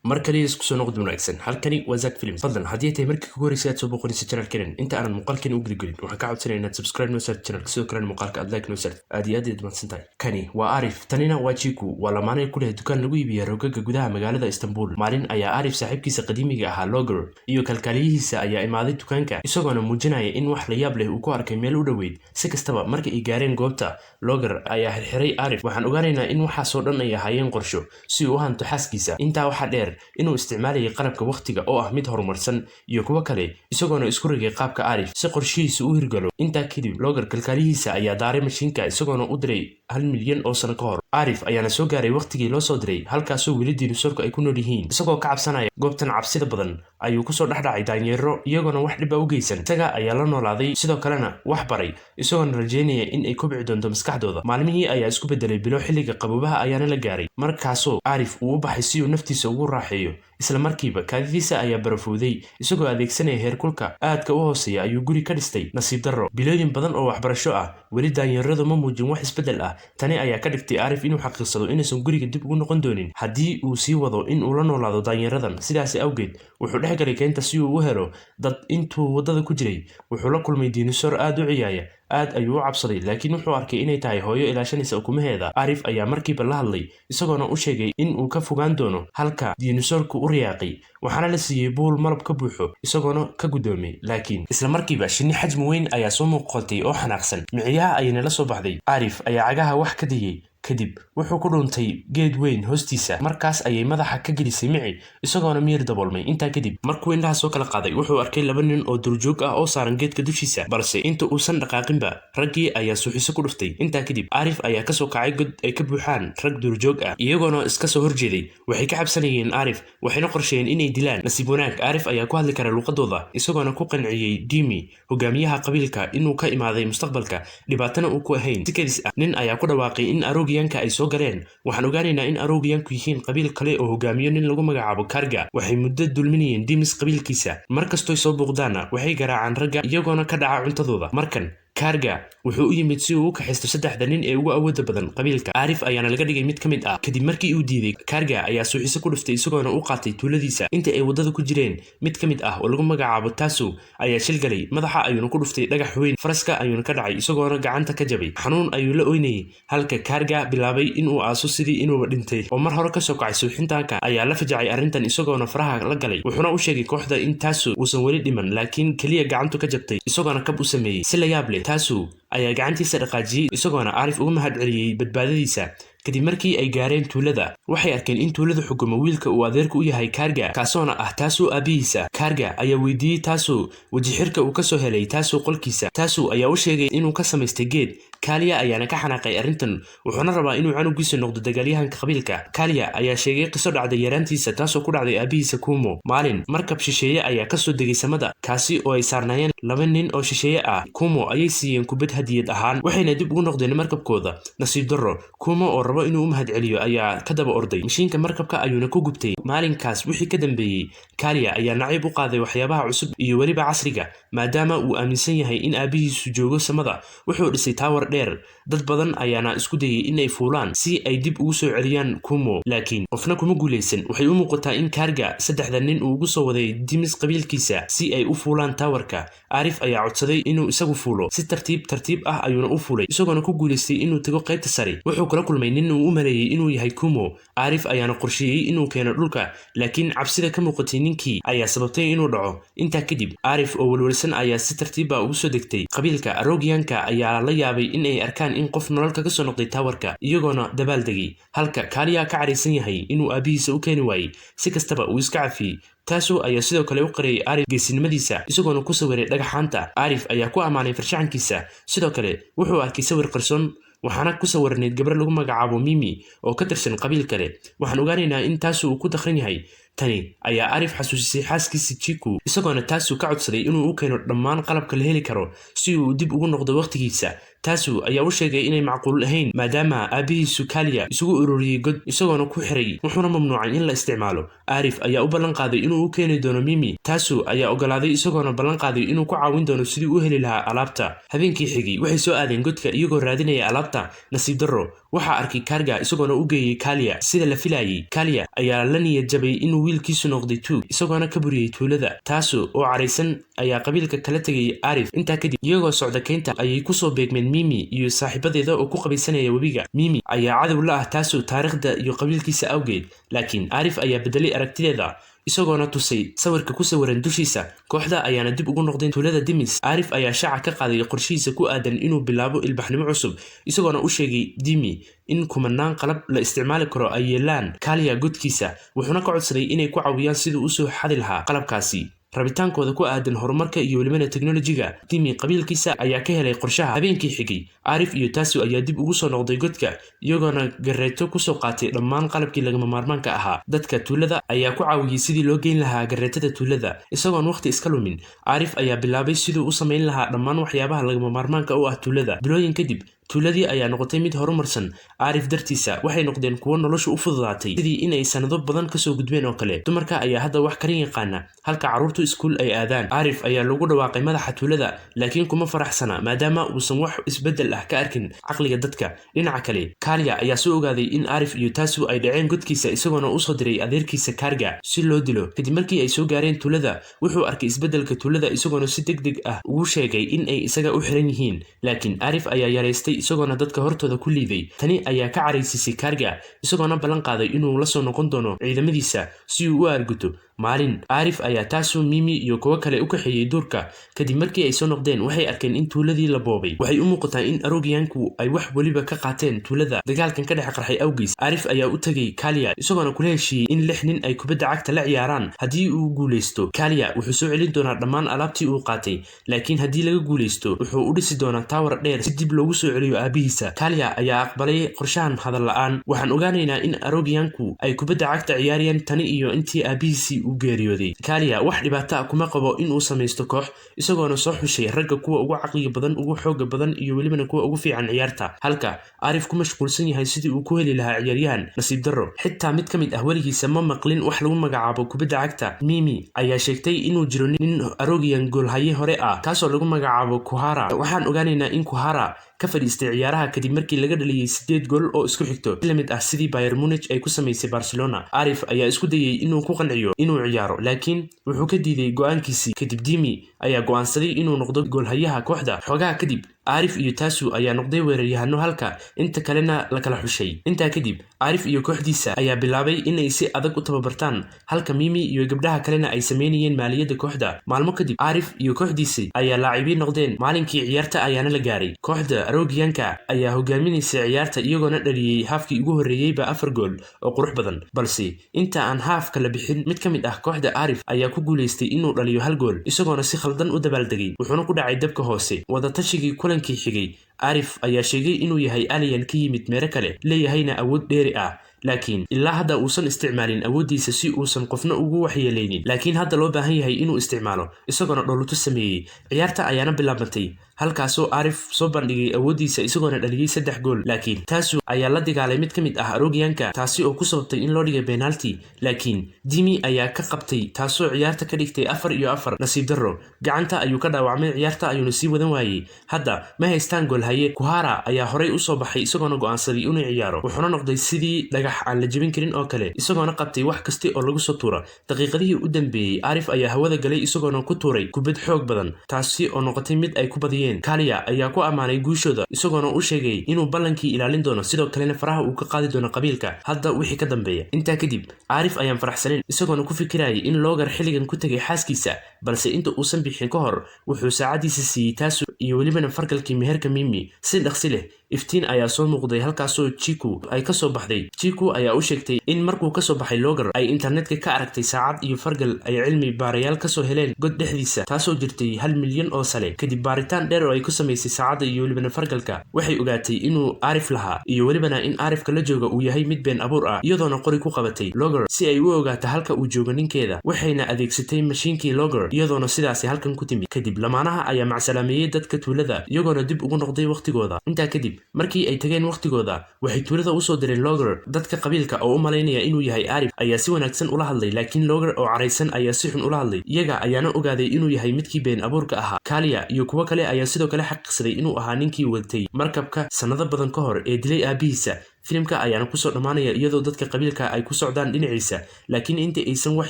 Mar kaliya isku soo noqod wanaagsan. Halkani waa Zak Films. Fadlan, haddii ay tahay markii kugu horeysay aad soo boqonaysa channelkenan, inta aanan muuqaalkan u geligelin, waxaan ka codsanaya inaad subscribe noo saarto channelka, sidoo kalena muuqaalka aad like noo saarto. Aad iyo aad ayaad mahadsan tahay. Kani waa Arif, tanina waa Jiku. Waa lamaanay ku leh dukaan lagu iibiya rogaga gudaha magaalada Istanbul. Maalin ayaa Arif saaxiibkiisa qadiimiga ahaa Loger iyo kalkaaliyihiisa ayaa imaaday dukaanka, isagoona muujinaya in wax la yaab leh uu ku arkay meel u dhoweyd. Si kastaba, marka ay gaareen goobta, Loger ayaa xirxiray Arif. Waxaan ogaanaynaa in waxaasoo dhan ay ahaayeen qorsho si uu u hanto xaaskiisa. Intaa waxaa dheer inuu isticmaalayay qalabka wakhtiga oo ah mid horumarsan iyo kuwo kale, isagoona isku rogay qaabka Arif si qorshihiisa u hirgalo. Intaa kadib, Loger kalkaaliyihiisa ayaa daaray mashiinka, isagoona u diray 1 milyan oo sano ka hor. Arif ayaana soo gaaray wakhtigii loo soo diray, halkaasoo weli dinosaurku ay ku nool yihiin. Isagoo ka cabsanaya goobtan cabsida badan ayuu kusoo dhexdhacay daanyeero, iyagoona wax dhiba u geysan. Isaga ayaa la noolaaday, sidoo kalena wax baray, isagoona rajeynaya in ay kobci doonto maskaxdooda. Maalmihii ayaa isku bedelay bilo, xilliga qaboobaha ayaana la gaaray. Markaasoo Arif uu u baxay si uu naftiisa ugu raaxeeyo, isla markiiba kaadidiisa ayaa barafowday. Isagoo adeegsanaya heerkulka aadka u hooseeya ayuu guri ka dhistay. Nasiib darro, bilooyin badan oo waxbarasho ah weli daanyeeradu ma muujin wax isbeddel ah. Tani ayaa ka dhigtay Arif inuu xaqiiqsado inaysan guriga dib ugu noqon doonin haddii uu sii wado in uu la noolaado daanyeeradan. Sidaasi awgeed wuxuu dhex galay keynta si uu u helo dad. Intuu waddada ku jiray wuxuu la kulmay diinosoor aad u ciyaaya. Aad ayuu u cabsaday, laakiin wuxuu arkay inay tahay hooyo ilaashanaysa ukumaheeda. Arif ayaa markiiba la hadlay, isagoona u sheegay in uu ka fogaan doono halka diinosoorku u riyaaqay. Waxaana la siiyey buul malab ka buuxo, isagoona ka guddoomay. Laakiin isla markiiba shinni xajmi weyn ayaa soo muuqatay oo xanaaqsan, miciyaha ayayna la soo baxday. Arif ayaa cagaha wax ka dayey, kadib wuxuu ku dhuuntay geed weyn hoostiisa. Markaas ayay madaxa ka gelisay mici, isagoona miyir daboolmay. Intaa kadib, markuu indhaha soo kala qaaday, wuxuu arkay laba nin oo durjoog ah oo saaran geedka dushiisa, balse inta uusan dhaqaaqinba raggii ayaa suuxiso ku dhuftay. Intaa kadib, Arif ayaa kasoo kacay god ay ka buuxaan rag duurjoog ah, iyagoona iska soo horjeeday. Waxay ka cabsanayeen Arif, waxayna qorsheeyeen inay dilaan. Nasiib wanaag, Arif ayaa ku hadli kara luuqadooda, isagoona ku qanciyey Dimi, hogaamiyaha qabiilka, inuu ka imaaday mustaqbalka, dhibaatana uu ku ahayn. Si kadis ah, nin ayaa ku dhawaaqay in Arogiyanka ay soo galeen. Waxaan ogaanaynaa in Arogiyanku yihiin qabiil kale oo hogaamiyo nin lagu magacaabo Karga. Waxay muddo dulminayeen Dimis qabiilkiisa. Mar kastoy soo buuqdaanna waxay garaacaan ragga, iyagoona ka dhaca cuntadooda. Markan Karga wuxuu u yimid si uu u kaxaysto saddexda nin ee ugu awooda badan qabiilka. Arif ayaana laga dhigay mid ka mid ah. Kadib markii uu diiday, Karga ayaa suuxiso ku dhuftay, isagoona u qaatay tuuladiisa. Inta ay waddada ku jireen, mid ka mid ah oo lagu magacaabo Tasu ayaa shil galay. Madaxa ayuuna ku dhuftay dhagax weyn, faraska ayuuna ka dhacay, isagoona gacanta ka jabay. Xanuun ayuu la oynayay, halka Karga bilaabay inuu aaso sidii inuuba dhintay oo mar hore kasoo kacay suuxintaanka. Ayaa la fajacay arrintan, isagoona faraha la galay. Wuxuuna u sheegay kooxda in Tasu uusan weli dhiman, laakiin keliya gacantu ka jabtay, isagoona kab u sameeyey. Si la yaab leh, Tasu ayaa gacantiisa dhaqaajiyey, isagoona Arif uga mahad celiyey badbaadadiisa. Kadib markii ay gaareen tuulada, waxay arkeen in tuulada xukumo wiilka uu adeerku u yahay Karga, kaasoona ah Taasu aabihiisa. Karga ayaa weydiiyey Taasu wejixirka uu kasoo helay Taasu qolkiisa. Taasu ayaa u sheegay inuu ka samaystay geed. Kaliya ayaana ka xanaaqay arrintan, wuxuuna rabaa inuu canugiisa noqdo dagaalyahanka qabiilka. Kaliya ayaa sheegay qiso dhacday yaraantiisa, taasoo ku dhacday aabihiisa Kumo. Maalin markab shisheeye ayaa kasoo degay samada, kaasi oo ay saarnaayeen laba nin oo shisheeye ah. Kumo ayay siiyeen kubad hadiyad ahaan, waxayna dib ugu noqdeen markabkooda. Nasiib darro, Kumo oo rabo inuu u mahad celiyo ayaa ka daba orday, mashiinka markabka ayuuna ku gubtay. Maalinkaas wixii ka dambeeyey, Kaliya ayaa nacayb u qaaday waxyaabaha cusub iyo weliba casriga, maadaama uu aaminsan yahay in aabihiisu joogo samada. Wuxuu dhisay tower dheer, dad badan ayaana isku dayay in ay fuulaan si ay dib ugu soo celiyaan Kumo, laakiin qofna kuma guulaysan. Waxay u muuqataa in Karga saddexda nin uu ugu soo waday Dimis qabiilkiisa si ay u fuulaan towerka. Arif ayaa codsaday inuu isagu fuulo. Si tartiib tartiib ah ayuuna u fuulay, isagoona ku guulaystay inuu tago qaybta sare. Wuxuu kala kulmay nin uu u maleeyey inuu yahay Kumo. Arif ayaana qorsheeyey inuu keeno dhulka, laakiin cabsida ka muuqatay ninkii ayaa sababtay inuu dhaco. Intaa kadib, Arif oo welwelsan ayaa si tartiiba ugu soo degtay. Qabiilka Arogiyanka ayaa la yaabay in ay arkaan in qof nolol kaga soo noqday towerka, iyagoona dabaal degay, halka Kaaliya ka caraysan yahay inuu aabihiisa u keeni waayey. Si kastaba, uu iska cafiyey. Taasu ayaa sidoo kale u qariyay Arif geesinimadiisa, isagoona ku sawiray dhagaxaanta. Arif ayaa ku ammaanay farshaxankiisa. Sidoo kale wuxuu arkay sawir qarsoon, waxaana ku sawirnayd gabar lagu magacaabo Mimi oo ka tirsan qabiil kale. Waxaan ogaanaynaa in Taasu uu ku dakran yahay. Tani ayaa Arif xasuusisay xaaskiisa Jiku, isagoona Taasu ka codsaday inuu u keeno dhammaan qalabka la heli karo si uu dib ugu noqdo wakhtigiisa. Taasu ayaa u sheegay inay macquul ahayn, maadaama aabihiisu Kaliya isugu ururiyey god, isagoona ku xiray, wuxuuna mamnuucay in la isticmaalo. Arif ayaa u ballan qaaday inuu u keeni doono Mimi. Taasu ayaa ogolaaday, isagoona ballan qaaday inuu ku caawin doono sidii u heli lahaa alaabta. Habeenkii xigay waxay soo aadeen godka iyagoo raadinaya alaabta. Nasiib darro, Waxaa arkay Karga, isagoona u geeyey Kalia. Sida la filayay, Kalia ayaa la niyad jabay inuu wiilkiisu noqday tuug, isagoona ka buriyey tuulada. Taasu oo caraysan ayaa qabiilka kala tegay Arif. Intaa kadib, iyagoo socda keynta ayay kusoo beegmeen Mimi iyo saaxiibadeeda oo ku qabaysanaya webiga. Mimi ayaa cadow la ah Taasu taariikhda iyo qabiilkiisa awgeed, laakiin Arif ayaa bedelay aragtideeda, isagoona tusay sawirka ku sawiran dushiisa. Kooxda ayaana dib ugu noqday tuulada Dimis. Arif ayaa shaaca ka qaaday qorshihiisa ku aadan inuu bilaabo ilbaxnimo cusub, isagoona u sheegay Dimi in kumanaan qalab la isticmaali karo ay yeelaan Kalia godkiisa, wuxuuna ka codsaday inay ku caawiyaan siduu usoo xadi lahaa qalabkaasi. Rabitaankooda ku aadan horumarka iyo welibana teknolojiga, Dimi qabiilkiisa ayaa ka helay qorshaha. Habeenkii xigay, Arif iyo Tasu ayaa dib ugu soo noqday godka, iyagoona gareeto kusoo qaatay dhammaan qalabkii lagama maarmaanka ahaa. Dadka tuulada ayaa ku caawiyey sidii loo geyn lahaa gareetada tuulada. Isagoon waqti iska lumin, Arif ayaa bilaabay siduu u samayn lahaa dhammaan waxyaabaha lagama maarmaanka u ah tuulada. Bilooyin kadib, tuuladii ayaa noqotay mid horumarsan Arif dartiisa. Waxay noqdeen kuwo noloshu u fududaatay, sidii inay sanado badan kasoo gudbeen oo kale. Dumarka ayaa hadda wax karin yaqaana, halka carruurtu iskuul ay aadaan. Arif ayaa lagu dhawaaqay madaxa tuulada, laakiin kuma faraxsana maadaama uusan wax isbeddel ah ka arkin caqliga dadka. Dhinaca kale, Kalia ayaa soo ogaaday in Arif iyo Tasu ay dhaceen godkiisa, isagoona usoo diray adeerkiisa Karga si loo dilo. Kadib markii ay soo gaareen tuulada, wuxuu arkay isbeddelka tuulada, isagoona si deg deg ah ugu sheegay in ay isaga u xiran yihiin, laakiin Arif ayaa yaraystay, isagoona dadka hortooda ku liiday. Tani ayaa ka caraysiisay Karga, isagoona ballan qaaday inuu la soo noqon doono ciidamadiisa si uu u aarguto. Maalin, Arif ayaa Tasu, Mimi iyo kuwo kale u kaxeeyey duurka. Kadib markii ay soo noqdeen, waxay arkeen in tuuladii la boobay. Waxay u muuqataa in Arogiyanku ay wax weliba ka qaateen tuulada dagaalkan ka dhex qarxay awgiis. Arif ayaa u tegay Kalia, isagoona kula heshiiyey in 6 nin ay kubadda cagta la ciyaaraan. Haddii uu guuleysto, Kalia wuxuu soo celin doonaa dhammaan alaabtii uu qaatay, laakiin haddii laga guuleysto, wuxuu u dhisi doonaa tower dheer si dib loogu soo celiyo aabihiisa. Kalia ayaa aqbalay qorshahan hadal la-aan. Waxaan ogaanaynaa in Arogiyanku ay kubadda cagta ciyaarayeen tani iyo intii aabihiisii uu geeriyooday. Kalia wax dhibaato ah kuma qabo inuu samaysto koox, isagoona soo xushay ragga kuwa ugu caqliga badan, ugu xooga badan iyo welibana kuwa ugu fiican ciyaarta, halka Arif ku mashquulsan yahay sidii uu ku heli lahaa ciyaaryahan. Nasiib darro, xitaa mid ka mid ah weligiisa ma maqlin wax lagu magacaabo kubadda cagta. Mimi ayaa sheegtay inuu jiro nin Arogiyan goolhaye hore ah, kaasoo lagu magacaabo Kuhara. Waxaan ogaanaynaa in Kuhara ka fadhiistay ciyaaraha kadib markii laga dhaliyey 8 gool oo isku xigto, si lamid ah sidii Bayern Munich ay ku samaysay Barcelona. Arif ayaa isku dayey inuu ku qanciyo inuu ciyaaro, laakiin wuxuu ka diiday go'aankiisii. Kadib Dimi ayaa go'aansaday inuu noqdo goolhayaha kooxda. Xoogaha kadib, Arif iyo Tasu ayaa noqday weeraryahano, halka inta kalena la kala xushay. Intaa kadib, Arif iyo kooxdiisa ayaa bilaabay inay si adag u tababartaan, halka Mimi iyo gabdhaha kalena ay sameynayeen maaliyadda kooxda. Maalmo kadib, Arif iyo kooxdiisi ayaa laacibiin noqdeen. Maalinkii ciyaarta ayaana la gaaray. Kooxda Arogiyanka ayaa hogaaminaysa ciyaarta, iyagoona dhaliyey haafkii ugu horreeyeyba 4 gool oo qurux badan. Balse inta aan haafka la bixin, mid ka mid ah kooxda Arif ayaa ku guuleystay inuu dhaliyo hal gool, isagoona si khaldan u dabaaldegay, wuxuuna ku dhacay dabka hoose. Wadatashigai kulankii xigay, Arif ayaa sheegay inuu yahay alien ka yimid meero kale, leeyahayna awood dheeri ah, laakiin ilaa hadda uusan isticmaalin awooddiisa si uusan qofna ugu waxyeelaynin, laakiin hadda loo baahan yahay inuu isticmaalo, isagoona dhooluto sameeyey. Ciyaarta ayaana bilaabantay, halkaasoo Arif soo bandhigay awooddiisa, isagoona dhaliyey 3 gool, laakiin Taasu ayaa la dagaalay mid ka mid ah Arogiyanka, taasi oo ku sababtay in loo dhigay penalty, laakiin Dimi ayaa ka qabtay, taasoo ciyaarta ka dhigtay 4-4. Nasiib darro, gacanta ayuu ka dhaawacmay, ciyaarta ayuuna sii wadan waayey. Hadda ma haystaan goolhaye. Kuhara ayaa horay usoo baxay, isagoona go'aansaday inuu ciyaaro, wuxuuna noqday sidii dhagax aan la jebin karin oo kale, isagoona qabtay wax kasta oo lagu soo tuura. Daqiiqadihii u dambeeyey, Arif ayaa hawada galay, isagoona ku tuuray kubad xoog badan, taasi oo noqotay mid ay ku badiyeen. Kalia ayaa ku ammaanay guushooda, isagoona u sheegay inuu ballankii ilaalin doono, sidoo kalena faraha uu ka qaadi doono qabiilka hadda wixii ka dambeeya. Intaa kadib, Arif ayaan faraxsanin, isagoona ku fikirayay in Logar xilligan ku tegay xaaskiisa, balse inta uusan bixin ka hor, wuxuu saacadiisa siiyey Taasu iyo welibana fargalkii meherka Mimi. Si dhaqsi leh, iftiin ayaa soo muuqday, halkaasoo Jiku ay kasoo baxday. Jiku ayaa u sheegtay in markuu kasoo baxay Logar ay internetka ka aragtay saacad iyo fargal ay cilmi baarayaal kasoo heleen god dhexdiisa, taasoo jirtay 1 milyan oo sale. Kadib baaritaan dheer oo ay ku samaysay saacadda iyo welibana fargalka, waxay ogaatay inuu Arif lahaa iyo welibana in Arifka la jooga uu yahay mid been abuur ah, iyadoona qori ku qabatay Logar si ay u ogaato halka uu joogo ninkeeda. Waxayna adeegsatay mashiinkii Logar, iyadoona sidaasi halkan ku timid. Kadib lamaanaha ayaa macsalaameeyey dadka. Dadka tuulada iyagoona dib ugu noqday wakhtigooda. Intaa kadib, markii ay tageen wakhtigooda, waxay tuulada usoo direen Logar. Dadka qabiilka oo u malaynaya inuu yahay Arif ayaa si wanaagsan ula hadlay, laakiin Logar oo caraysan ayaa si xun ula hadlay. Iyaga ayaana ogaaday inuu yahay midkii been abuurka ahaa. Kaaliya iyo kuwo kale ayaa sidoo kale xaqiiqsaday inuu ahaa ninkii watay markabka sannado badan ka hor ee dilay aabihiisa. Filimka ayaana kusoo dhammaanaya iyadoo dadka qabiilka ay ku socdaan dhinaciisa, laakiin inta aysan wax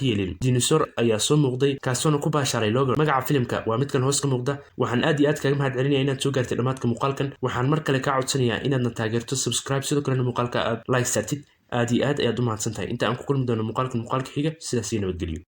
yeelin, dinosaur ayaa soo muuqday, kaasoona ku baashaaray Logar. Magaca filimka waa midkan hoos ka muuqda. Waxaan aad iyo aad kaga mahad celinaya inaad soo gaartay dhammaadka muuqaalkan. Waxaan mar kale kaa codsanayaa inaadna taageerto subscribe, sidoo kalena muuqaalka aad like saartid. Aad iyo aad ayaad u mahadsan tahay. Inta aan ku kulmi doono muuqaalkan muuqaalka xiga, sidaas iyo nabadgelyo.